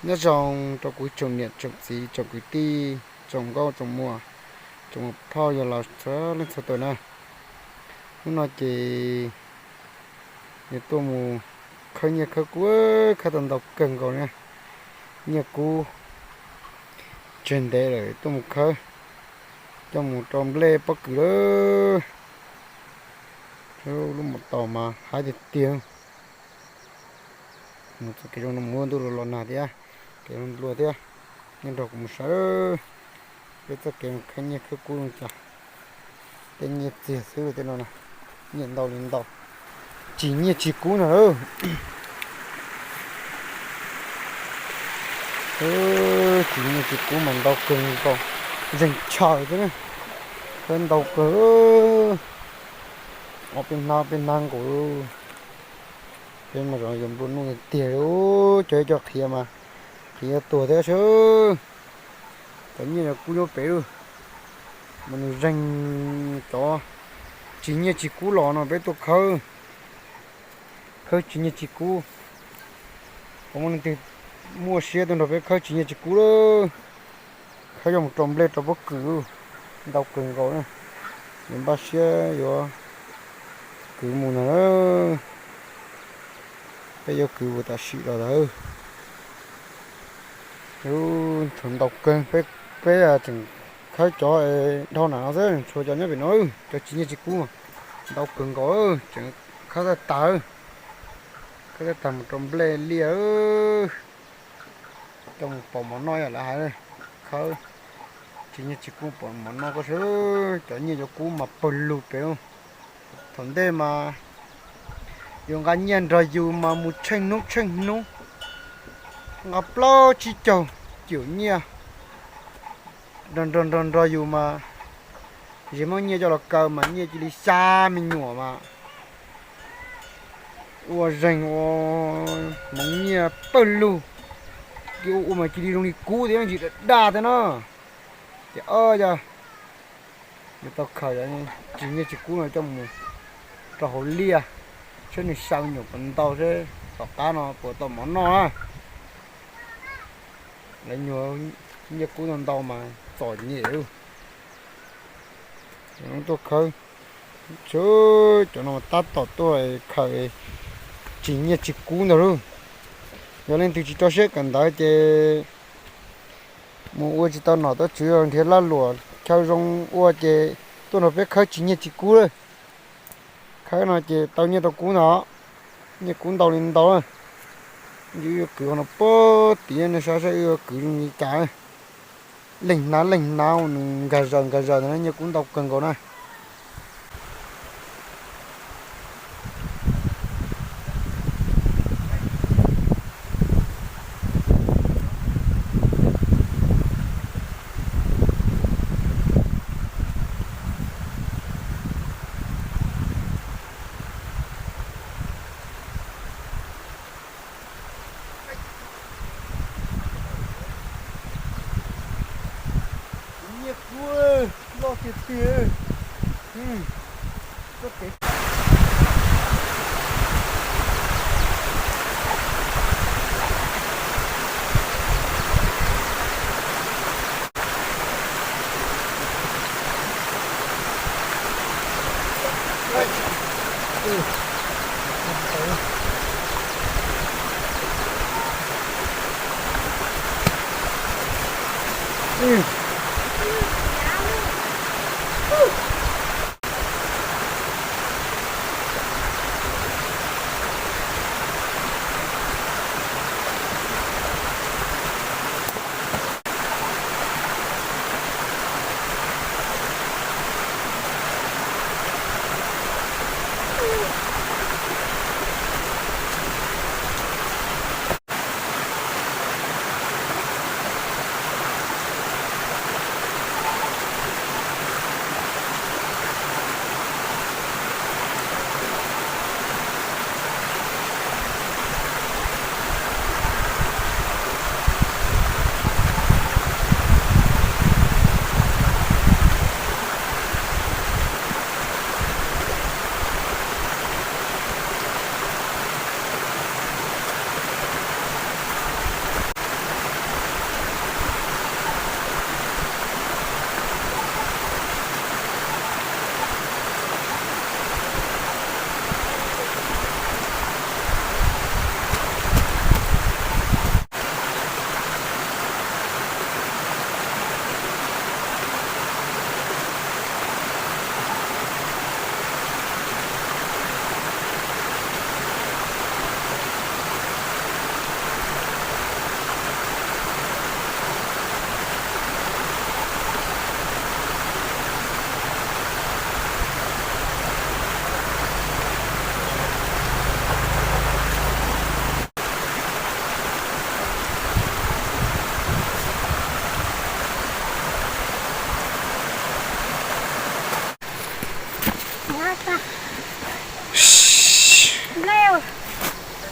Nyob zoo rau kuv tsoom niam tsoom txiv tsoom kwv tij, tsoom nkauj tsoom muam, tsoom phauj yawg laus txhua leej txhua tus na. Hnub no ces yuav tuaj mus khawb nyiaj khawb kub, khawb tau ntau kawg nkaus na. Nyiaj kub tseg ntev lawm tuaj mus khawb, coj mus rau nplej pob kws lawm. Lub mus tos mas haib tiag tiag. Mus txoj kev zoo no mus ua ntuj los los nag thiab, kev zoo dua thiab. Nyob nrog kuv mus saib peb txoj kev mus khawb nyiaj khawb kub zoo cas. Tej nyiaj txiag xwb tej no, nyiaj ntau li ntau, tsis nyiaj tsis kub no lawm. Tsis nyiaj tsis kub mas ntau kawg nkaus, zeeg tshaws thiab na. Khawb ntau kawg, ob peb hnab ob peb hnab nkaus. Peb mas zov yuav nplua nuj tiag tiag, cov ib co qhiav mas qhiav yuav tuag thiab sab. Cov nyiaj kub nyob pem lawm, mas nws zeeg cov tsis nyiaj tsis kub los no peb tuaj khawb. Khawb tsis nyiaj tsis kub, puas muaj leej twg muaj siab tuaj nrog peb khawb tsis nyiaj tsis kub lawm? Khawb coj mus rau nplej rau pob kws, ntau kawg nkaus na. Yuav npaj siab yuav kwv mus ntag. Peb yuav kwv mus tam sim los ntag. Thaum ntau kawg, peb tseem khawb cov dhau na no xwb, tshuav cov nyob pem no, cov tsis nyiaj tsis kub mas ntau kawg nkaus, tseem khawb tag tag, khawb tag tag mus rau nplej liaj, coj mus pom mov noj yom lawv hais. Khawb tsis nyiaj tsis kub pom mov noj koj sab, cov nyiaj cov kub mas pawg lug pem. Thaum ntej mas yus nqa nyiaj nrog yus mas mus tsheej hnub tsheej hnub, nqa plaub tsib caug cum nyiaj nrog nrog nrog nrog yus mas, zis muab nyiaj coj los kaw mas nyiaj cia li xya me nyuam mas ua zeeg ua hmoov nyiaj pawg lug, cia ua ua mas cia li zoo li kub thiab ntsis daj daj thiab no. Ces ob yog yuav tau khaws tsis nyiaj tsis kub no coj mus rau hauv liaj, saib nws xya me nyuam puas ntau seb tom qab no puas tau mov noj na. Lawv nyuag nyiaj kub ntau ntau mas txom nyem. Tuaj khawb, cov no tab tom tuaj khaws tsis nyiaj tsis kub ntag lauj. Yog leej twg tsis rau siab kawm ntawv ces mus ua tsis tau nom tau tswv, nrhiav lag luam chaw zoo ua ces tuaj nrog peb khawb tsis nyiaj tsis kub lawm. Khawb no ces tau nyiaj tau kub ntag, nyiaj kub ntau li ntau. Wb yuav kwv qhov no puag tim, nej saib saib wb yuav kwv zoo li cas. Leej hnav leej hnav nws nkag zaws nkag zaws ntawd, nyiaj kub ntau kawg nkaus na. Nyiaj kub loj tiag tiag.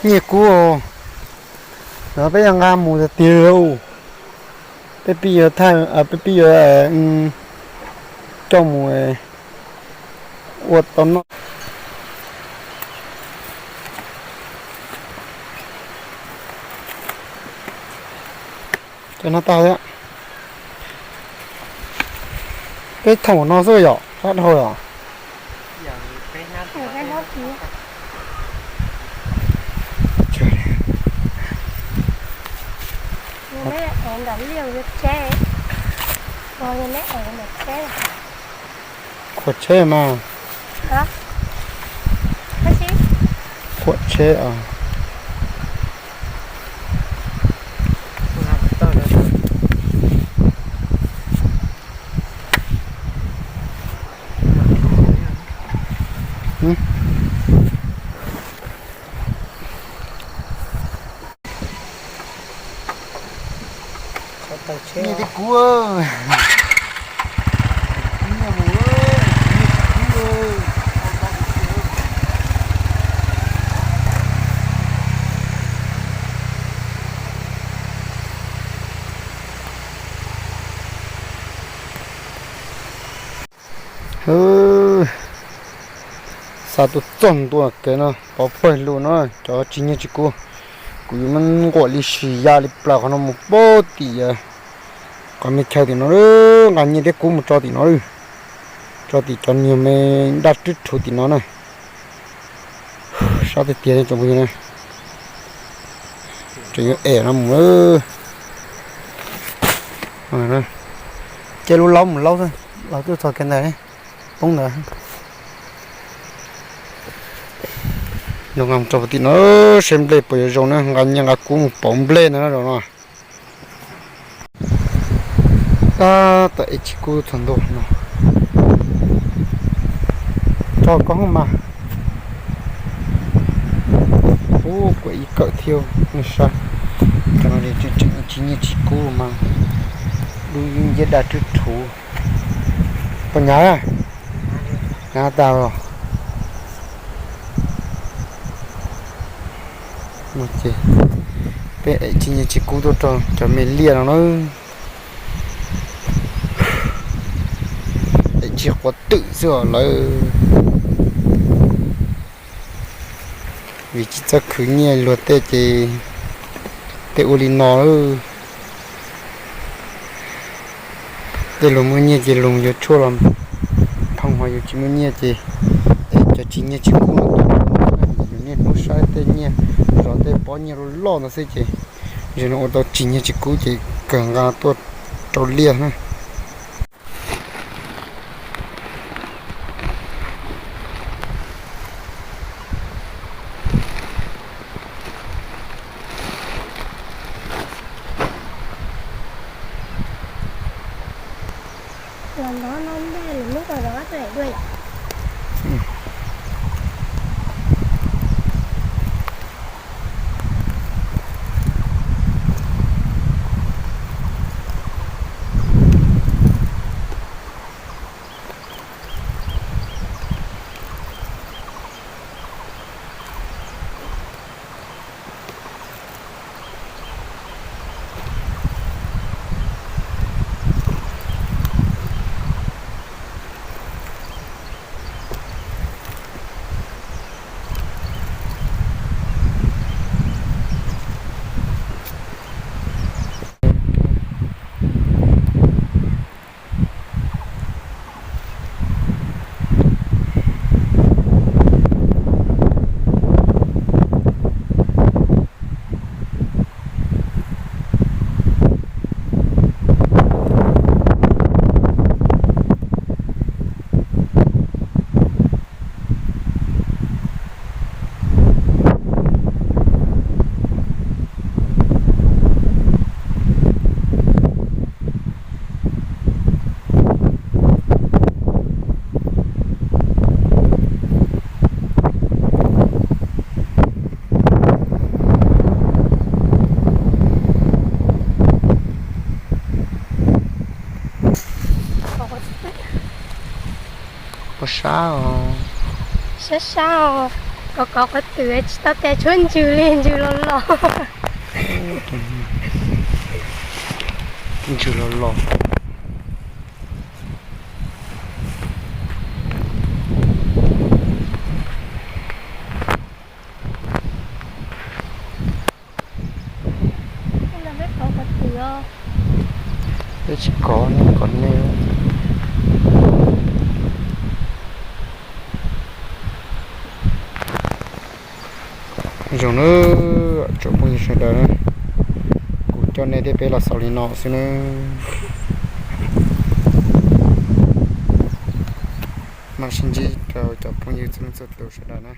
Nyiaj kub, no peb yuav nqa mus tiag tiag lauj. Peb pib yuav thaj, peb pib yuav coj mus ua tau noj. Cov no tag thiab. Peb thoom no xwb yom, sab dhau yom. Khuam tsheb mas. Khuam tsheb os. Nyiaj tib kub. Xa tuaj txog ntua kev no pov pawg lug no, cov tsis nyiaj tsis kub, kuv yuav muab nquam li sis ya li plaws qhov no mus pab tim qhov me chaw tim no, nqa nyiaj thiab kub mus tso tim no, tso tim cov niag me daj rwb rhuv tim no na. Sab tiag tiag tsoom phooj ywg na. Tseem yuav em no mus. Ces lub laub mus laub xwb, laub twb txog kev ntawd, poob ntawd. Nqa mus rau tim no seb nplej puas yuav zoo na, nqa nyiaj nqa kub mus pauv nplej ntawd na zaum no. Tab tom ev tsis kub txog ntua no. Tso koj mas. Ub, kuv ib kawm thiab nej saib. Cov no tsis nyiaj tsis kub mas dub nciab daj rwb rhuv. Puas hnyav? Hnyav tas los. Ces peb ev tsis nyiaj tsis kub tuaj rau cov me liaj no na. Ev tsis quav twm xwb os lawv. Vim tsis txawj khwv nyiaj luag tej ces tej ua li no. Tej luag muaj nyiaj ces luag yuav tshuaj los phoo, ho yus tsis muaj nyiaj ces cov tsis nyiaj tsis kub no, yus niaj hnub saib tej nyiaj zov tej pob nyiaj loj loj no xwb ces, zaum no ua tau tsis nyiaj tsis kub ces kawg nqa tuaj rau liaj na. Ua sab os. Sab sab os. Kov kov qhov twg tsis tau tias tshuav ntsws li, ntsws los los. Ntsws los los. Peb tsis kov, kov nej. Zoo nawb tsoom phooj ywg sawv daws, kuv coj nej thiab peb los xaus li no xwb nawb. Mam sib ntsib rau cov phooj ywg txhua leej txhua tus sawv daws na.